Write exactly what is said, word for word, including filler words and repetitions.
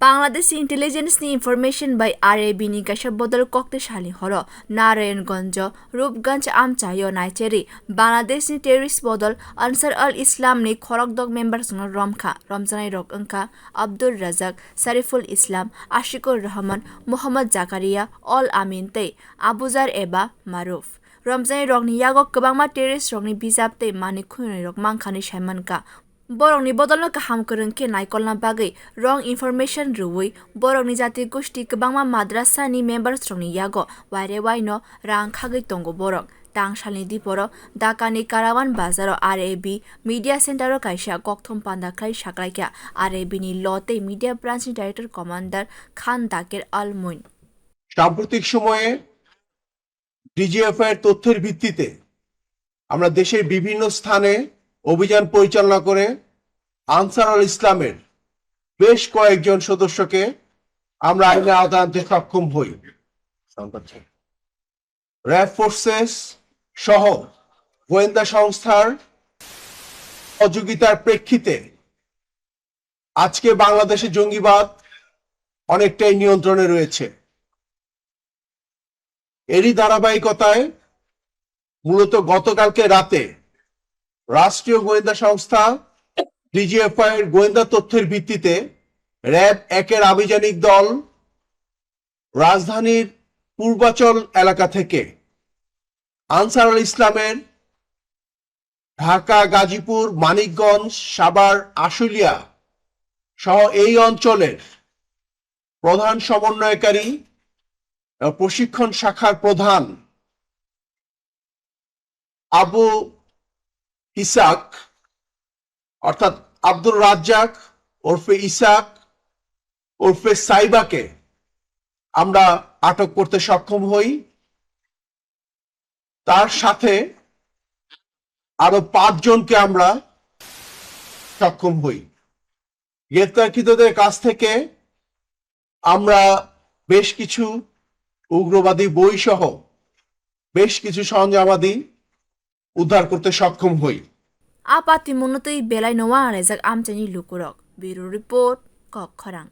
Bangladesh Intelligence ni information bai R A B ni kaisa bodol kokte salni horo Narayanganj, Rupganj amchaio naicherwi Bangladesh ni terrorist bodol Ansar al Islam ni khorokdok members no romkha. Romjanai rok wngkha Abdul Razak, Sariful Islam, Ashikur Rahman, Muhammad Zakaria, Al Amin tei Abuzar eba Maruf. Romjanai rokni yago kwbangma terrorist rokni bijap tei manwi khunirok mankha hinwi saimankha. Borokni bodolno kaham kwrwng khe naikolna bagwi wrong information rwui borokni jati gosti kwbangma madrasa ni members rokni yago waire waino rang khagwi tongo borok. Tang salni diporo Dhaka ni Karawan bazaro R A B media center o kaisa kokthom panda khlai saklaikha R A B ni law tei media branch ni director commander Khan Dakir Al Moin. সাম্প্রতিক সময়ে ডিজিএফআই এর তথ্যের ভিত্তিতে আমরা দেশের বিভিন্ন স্থানে অভিযান পরিচালনা করে আনসার আল ইসলামের বেশ কয়েকজন সদস্যকে আমরা আইনের আওতায় আনতে সক্ষম হই। র্যাব ফোর্সেস সহ গোয়েন্দা সংস্থার সহযোগিতার প্রেক্ষিতে আজকে বাংলাদেশে জঙ্গিবাদ অনেকটাই নিয়ন্ত্রণে রয়েছে। এরই ধারাবাহিকতায় মূলত গতকালকে রাতে রাষ্ট্রীয় গোয়েন্দা সংস্থা ডিজিএফআই এর গোয়েন্দা তথ্যের ভিত্তিতে র্যাব এক এর আভিযানিক দল রাজধানীর পূর্বাচল এলাকা থেকে আনসার আল ইসলামের ঢাকা, গাজীপুর, মানিকগঞ্জ, সাভার, আশুলিয়া সহ এই অঞ্চলের প্রধান সমন্বয়কারী এবং প্রশিক্ষণ শাখার প্রধান আবু ইসাক অর্থাৎ আব্দুর রাজ্জাক ওরফে ইসাক ওরফে সাইবাকে আমরা আটক করতে সক্ষম হই। তার সাথে আরো পাঁচজনকে আমরা সক্ষম হই। গ্রেপ্তারকৃতদের কাছ থেকে আমরা বেশ কিছু উগ্রবাদী বই সহ বেশ কিছু সরঞ্জামাদি উদ্ধার করতে সক্ষম হই। A patimungno twi belai no uanalaijak amchaini lukurok. Bureau Report, Kok Khorang.